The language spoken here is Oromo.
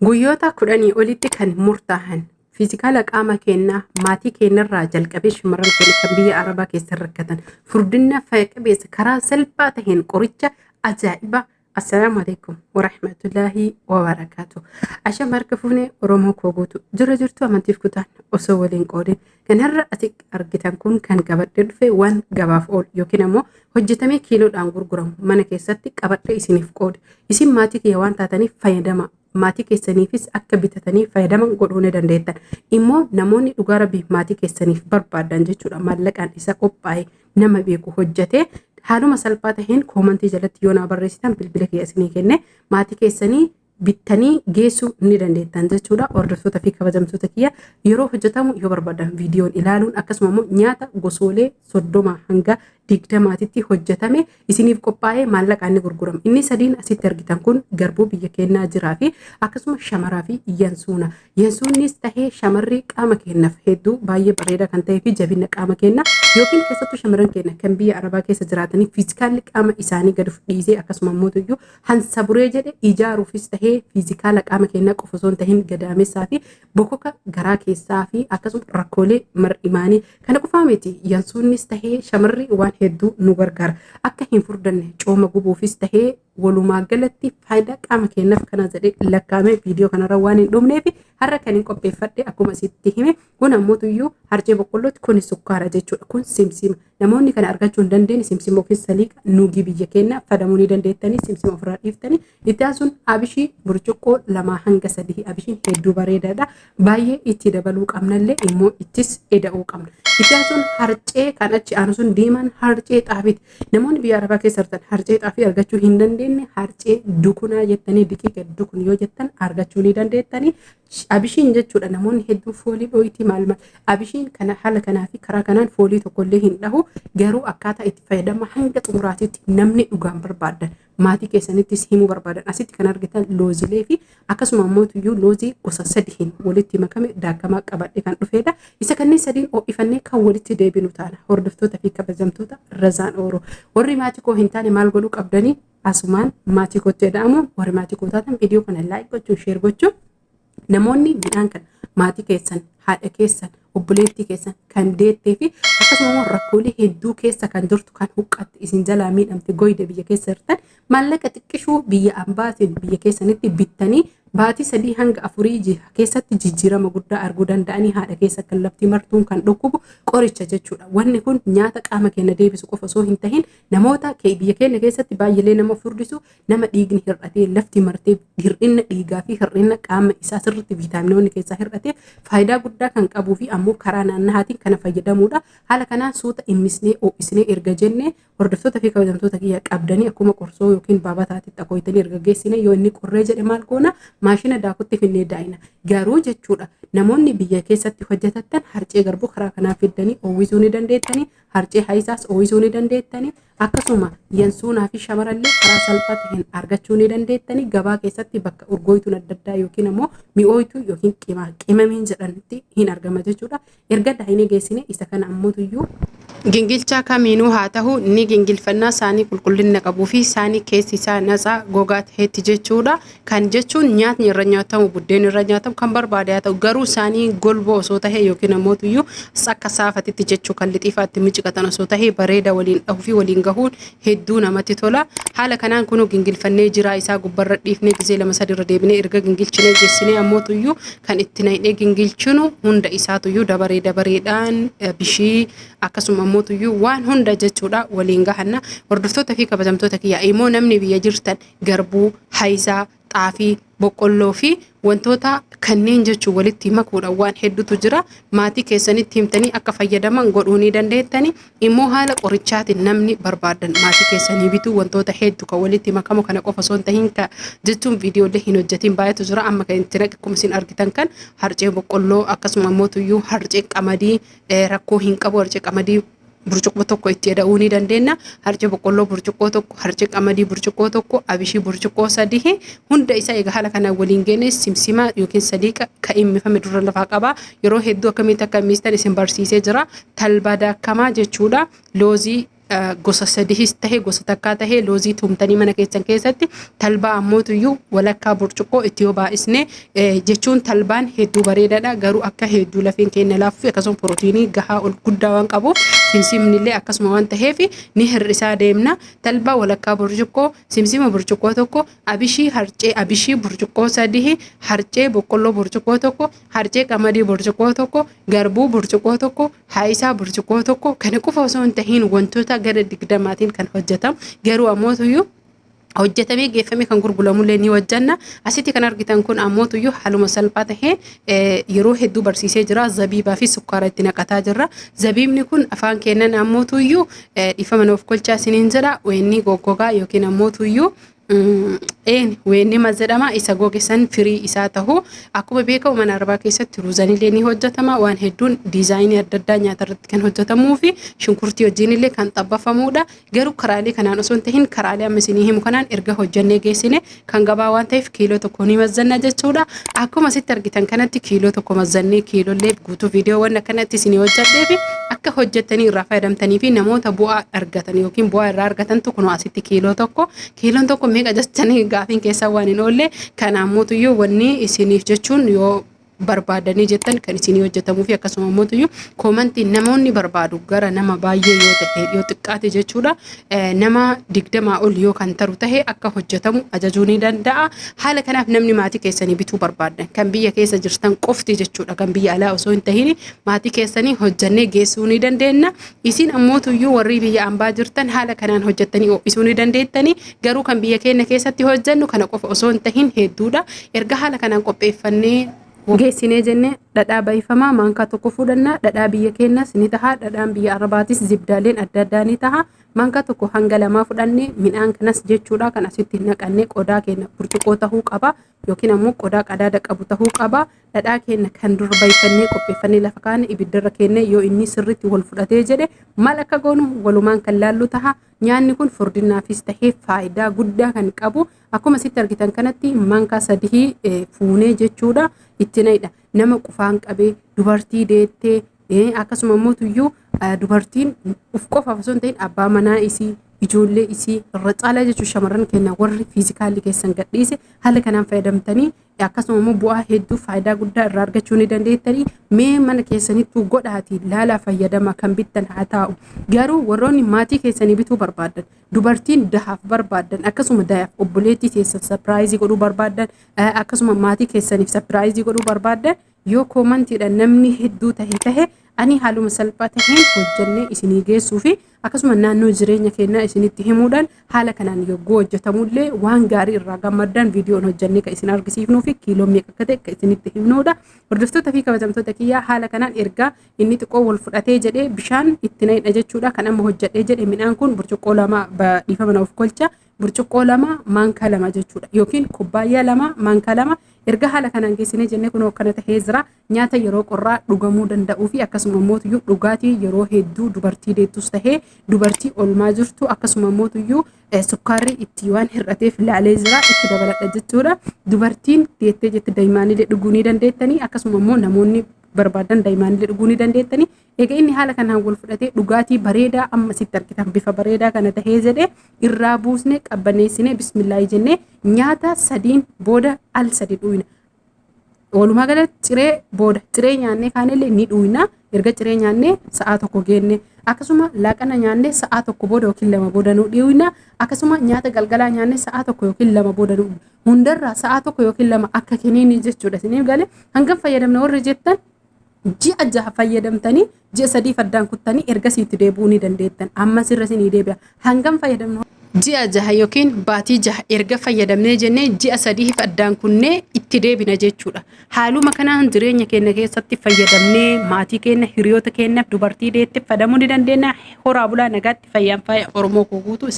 Guyyoota kudhanii olitti kan murtaahan fiizikaala qaama keenyaa maatii keenyarraa jalqabee shamarran keenya kan biyya Arabaa keessa rakkatan furdina fayya qabeessa karaa salphaa taheen qoricha ajaa'ibaa. Assalaamu alaikum warahmatullaahi wabarakaatu. Ashama harka fuunee Oromoo koo guutu jira jirtu amantiif kutaan osoo waliin qoodin kan har'a ati argitan kun kan qabadhee dhufe waan gabaaf oolu yookiin ammoo hojjetamee kiiloodhaan gurguramu mana keessatti qabadhee isiniif qoode. Isin maatii kiyya waan taataniif fayyadama. Maatii keessaniifis akka bitatanii fayyadaman godhuu ni dandeettan. Immoo namoonni dhugaa rabbii maatii keessaniif barbaadan jechuudha maallaqaan isa qophaa'e nama beeku hojjetee haaluma salphaa taheen koomantii jalatti yoo naa barreessitan bilbila kiyya isinii kenne maatii keessanii bittanii geessuu ni dandeettan jechuudha. Hordoftoota fi kabajamtoota kiyya yeroo hojjetamu yoo barbaadan viidiyoon ilaaluun akkasuma immoo nyaata gosoolee 30 hanga 20tti hojjetame isiniif qophaa'ee maallaqaan ni gurgurama. Inni sadiin asitti argitan kun garbuu biyya keenyaa jiraa fi akkasuma shamaraa fi yansuuna. Yansuunnis tahee shamarri qaama keenyaaf hedduu baay'ee bareedaa kan ta'ee fi jabina qaama keenyaa yookiin keessattuu shamarran keenya kan biyya Arabaa keessa jiraatanii fiizikaalli qaama isaanii gad of dhiisee akkasuma immoo hansa buree jedhe ijaaruufis tahee fiizikaala qaama keenyaa qofa osoo hin tahin gadaamessaa fi bokoka garaa keessaa fi akkasuma rakkoolee mar'imaanii kana qofaa miti yansuunnis tahee shamarri waan hedduu nu gargaara. Akka hin furdanne cooma gubuufis tahee walumaa galatti faayidaa qaama keenyaaf kana jedhee lakkaa'amee viidiyoo kanarra waan hin dhumneef har'a kan hin qopheeffadhe akkuma sitti hime kun ammoo tuyyuu harcee boqqollootti kun sukkaara jechuudha kun simsima namoonni kana argachuu hin dandeenye simsima yookiin saliiqa nuugii biyya keenya fadamuu ni dandeettanii simsima ofirraa dhiiftanii itti aansuun abishii burcuqqoo 2 hanga 3 abishiin hedduu bareedaadha baay'ee itti dabaluu qabnallee immoo ittis eda'uu qabna. Itti aansuun harcee kan achi aanu sun diimaan harcee xaafiiti. Namoonni biyya Arabaa keessa jirtan harcee xaafii argachuu hin dandeenye harcee dukunaa jettanii diqiiqa dukun yoo jettan argachuu ni dandeettanii. Abishiin jechuudha namoonni hedduun foolii dhooyitii maal maal abishiin kana haala kanaa fi karaa kanaan foolii tokkollee hin dhahu garuu akkaataa itti fayyadama hanga xumuraatitti namni dhugaan barbaadan maatii keessanittis himuu barbaadan asitti kan argitan loozilee fi akkasuma ammoo tuyyuu loozii gosa sadiin walitti makame daakamaa qabadhe kan dhufeedha. Isa kanneen sadiin ho'ifannee kan walitti deebinu taana. Hordoftoota fi kabajamtoota Razaan Ooroo. Warri maatii koo hin taane maal godhuu qabdanii asumaan maatii kootti jedhamu warri maatii koo taatan viidiyoo kana laayik gochuun sheer gochuun namoonni midhaan kana maatii keessan haadha keessan obboleettii keessan kan deettee fi akkasuma immoo rakkoolee hedduu keessa kan jirtu kan huqqatte isin jalaa miidhamte goyde biyya keessa jirtan maallaqa xiqqishuu biyya ambaatiin biyya keessanitti bittanii baatii 3 hanga 4 ji'a keessatti jijjiirama guddaa arguu danda'anii haadha keessa kan lafti martuun kan dhukkubu qoricha jechuudha. Wanni kun nyaata qaama keenya deebisu qofa osoo hin tahin namoota biyya keenya keessatti baay'eelee nama furdisu nama dhiigni hir'atee lafti martee hir'ina dhiigaa fi hir'ina qaama isaa sirriitti viitaaminoonni keessaa hir'ateef faayidaa guddaa kan qabuu fi ammoo karaa naannahaatiin kana fayyadamuudha. Haala kanaan suuta immisnee ho'isnee erga jennee hordoftoota fi kabajamtoota kiyya qabdanii akkuma qorsoo yookiin baabataatti xakoytanii erga geessine yoo inni qorree jedhe maal goona maashina daakutti finnee daayina. Garuu jechuudha namoonni biyya keessatti hojjetattan harcee garbuu karaa kanaa fiddanii oowwisuu ni dandeettanii harcee haayisaas ooyisuu ni dandeettanii akkasuma yansuunaa fi shamarallee karaa salphaa ta'een argachuu ni dandeettanii gabaa keessatti bakka urgooytuun adda addaa yookiin ammoo mi'ooytuu yookiin qimamiin jedhanitti hin argama jechuudha. Erga daayinee geessine isa kana ammoo tuyyuu gingilchaa kamiinuu haa ta'u ni gingilfannaa saanii qulqullina qabuu fi saanii keessi isaa natsaa gogaa ta'etti jechuudha. Kan jechuun nyaatni irra nyaatamu buddeen irra nyaatamu kan barbaade haa ta'u garuu saanii golboo osoo ta'e yookiin ammoo tuyyuu akka saafatitti jechuu kan lixiifaatti miciqatan osoo ta'e bareeda waliin dhahuu fi waliin gahuun hedduu namatti tola. Haala kanaan kunuu gingilfannee jiraa isaa gubbarra dhiifnee gizee 2 3 irra deebinee erga gingilchinee geessinee ammoo tuyyuu kan itti naqnee gingilchinu hunda isaa tuyyuu dabaree dabareedhaan bishii akkasuma ammoo tuyyuu waan hunda jechuudha waliin gahanna. Hordoftoota fi kabajamtoota kiyya immoo namni biyya jirtan garbuu, hayisaa, xaafii, boqqolloo fi wantoota kanneen jechuun walitti makuudhaan waan hedduutu jira. Maatii keessanitti himtanii akka fayyadaman godhuu ni dandeettani. Immoo haala qorichaatiin namni barbaadan maatii keessanii bituu wantoota hedduu kan walitti makamu kana qofa osoo hin tahin ka jechuun viidiyoolee hin hojjetin baay'eetu jira. Amma kan itti naqe akkuma isin argitan kan harcee boqqolloo akkasuma immoo tuyyuu harcee qamadii rakkoo hin qabu harcee qamadii burcuqqoo tokko itti eda'uu ni dandeenya. Harcee boqqolloo burcuqqoo tokko, harcee qamadii burcuqqoo tokko, abishii burcuqqoo sadii hunda isaa egaa haala kanaan waliin geenne simsima yookiin saliiqa kan immifame dura lafaa qaba. Yeroo hedduu akkamitti akka immistan isin barsiisee jira. Talbaa daakamaa jechuudha. Loozii Gosa sadihis tahe gosa takkaa tahe loozii tumtanii mana keessan keessatti talbaa ammootuyyuu walakkaa burcuqqoo itti yoo baay'isne jechuun talbaan hedduu bareedaadha, garuu akka hedduu lafeen keenya laafuuf akkasuma pirootiinii gahaa ol guddaa waan qabuuf, simsimnillee akkasuma waan taheef ni hir'isaa deemna. Talbaa walakkaa burcuqqoo, simsima burcuqqoo tokko, abishii harcee abishii burcuqqoo 3, harcee boqqolloo burcuqqoo tokko, harcee qamadii burcuqqoo tokko, garbuu burcuqqoo tokko, haayisaa burcuqqoo tokko. Kana qofa osoo hin tahiin wantoota gara 20tiin kan hojjetamu, garuu ammootuyyuu hojjetamee geeffamee kan gurguramullee ni hojjanna. Asitti kan argitan kun ammootuyyuu haaluma salphaa tahee yeroo hedduu barsiisee jira. Zabiibaa fi sukkaara itti naqataa jirra. Zabiibni kun afaan kennan ammootuyyuu dhiifama nuuf kolchaa isiniin jedha. Weenni goggogaa yookiin ammootuyyuu een weennima jedhama, isa goge san firii isaa tahu. Akkuma beekamu mana arabaa keessatti ruuzanillee ni hojjetama, waan hedduun diizaayinii adda addaa nyaata irratti kan hojjetamuu fi shunkurtii wajjinillee kan xabbafamudha. Garuu karaalee kanaan osoo hin tahin karaalee amma isinii himu kanaan erga hojjennee geessine kan gabaa waan ta'eef kiiloo 1 ni mazzanna jechuudha. Akkuma asitti argitan kanatti kiiloo 1 mazzannee kiilollee guutuu viidiyoowwan akkanatti isinii hojjedhee fi akka hojjettanii irraa fayyadamtanii fi namoota bu'aa argatan yookiin bu'aa irraa argatantu kunoo asitti kiiloo 1. Kiiloon 1 meeqa jettanii gaafiin keessaa waan hin oolle. Kanaan mootuyyuu wanni isiniif jechuun yoo barbaadanii jettan kan isinii hojjetamuu fi akkasuma mootuyyuu koomantiin namoonni barbaadu gara nama baay'ee yoo ta'e, yoo xiqqaate jechuudha, nama 20 ol yoo kan taru tahe akka hojjetamu ajajuu ni danda'a. Haala kanaaf namni maatii keessanii bituu barbaadan kan biyya keessa jirtan qofti jechuudha, kan biyya alaa osoo hin tahin maatii keessanii hojjannee geessuu ni dandeenya. Isin ammootuyyuu warri biyya ambaa jirtan haala kanaan hojjettanii ho'isuu ni dandeettanii, garuu kan biyya keenya keessatti hojjennu kana qofa osoo hin tahin hedduudha. Erga haala kanaan qopheeffannee geessinee jennee dhadhaa baay'ifamaa maankaa 1 fudhanna. Dhadhaa biyya keenyas ni taha, dhadhaan biyya arabaatis zibdaaleen adda addaa ni taha. Maankaa 1 hanga 2 fudhannee midhaan kanas jechuudha kan asitti naqannee qodaa keenya burcuqqoo tahuu qaba yookiin ammoo qodaa qadaada qabu tahuu qaba. Dhadhaa keenya kan dur baay'ifannee qopheeffannee lafa kaane ibiddarra keenne yoo inni sirriitti wal fudhatee jedhe maal akka goonu walumaan kan laallu taha. Nyaanni kun furdinaafis tahee faayidaa guddaa kan qabu akkuma asitti argitan kanatti maankaa 3 fuunee jechuudha itti naqna. Nama qufaan qabee, dubartii deettee, akkasuma immoo tuyyuu dubartiin uf qofaaf osoo hin ta'in abbaa manaa isii, ijoollee isii irra caalaa jechuun shamarran keenya warri fiizikaalii keessan gadhiise haala kanaan fayyadamtanii akkasuma immoo bu'aa hedduu faayidaa guddaa irraa argachuu ni dandeettanii. Mee mana keessanittuu godhaatii laalaa fayyadama, kan bittan haa taa'u. Garuu warroonni maatii keessanii bituu barbaadan, dubartiin dahaaf barbaadan, akkasuma dahaaf obboleettii keessan surprise godhuu barbaadan, akkasuma maatii keessaniif surprise godhuu barbaadan, yoo koomantiidhaan namni hedduu tahe ani haaluma salphaa taheen hojjannee isinii geessuu fi akkasuma naannoo jireenya keenyaa isinitti himuudhaan haala kanaan yogguu hojjetamullee waan gaarii irraa gammaddan viidiyoon hojjannee kan isin argisiifnuu fi kiiloo meeqa akka ta'e kan isinitti himnuudha. Hordoftoota fi kabajamtoota kiyyaa, haala kanaan ergaa inni xiqqoo wal fudhatee jedhee bishaan itti naqna jechuudha. Kan amma hojjedhee jedhe midhaan kun burcuqqoo 2, dhiifama na of kolcha, burcuqqoo 2 maankaa 2 jechuudha yookiin kubbaayyaa 2 maankaa 2. Erga haala kanaan geessinee jennee kunoo akkana tahee jira. Nyaata yeroo qorraa dhugamuu danda'uu fi akkasuma mootuyyuu dhugaatii yeroo hedduu dubartii deettus tahee dubartii olmaa jirtu, akkasuma mootuyyuu sukkaarri itti waan hir'ateef laalee jira itti dabaladha jechuudha. Dubartiin deettee jetti daa'imaanillee dhuguu ni dandeettanii, akkasuma immoo namoonni barbaadan daa'imaanillee dhuguu ni dandeettanii. Egaa inni haala kanaan wal fudhatee dhugaatii bareedaa amma sitti argitan bifa bareedaa kana tahee jedhee irraa buusnee qabbaneessinee bismillaahi jennee nyaata 3n booda al 3 dhuyna. Walumaa galatti ciree booda ciree nyaannee kaanillee ni dhuyna. Erga ciree nyaannee sa'aa 1 geenne, akkasuma laaqana nyaannee sa'aa 1 booda yookiin 2 booda nu dhuyna. Akkasuma nyaata galgalaa nyaannee sa'aa 1 yookiin 2 booda nu hundarraa sa'aa 1 yookiin 2 akka kiniini jechuudha. Isiniif galee? Hangam fayyadamna warri jettan, ji'a 6 fayyadamtanii ji'a 3 addaan kuttanii ergasiitti deebi'uu ni dandeettan. Amma sirra isinii deebi'a. Hangam fayyadamna? Ji'a 6 yookiin baatii 6 erga fayyadamnee jennee ji'a 3f addaan kunnee itti deebina jechuudha. Haaluma kanaan jireenya keenya keessatti fayyadamnee maatii keenya, hiriyoota keenyaaf, dubartii deetti fayyadamuu ni dandeenya. Horaa bulaa, nagaatti, fayyaan faaya Oromoo koo guutuu.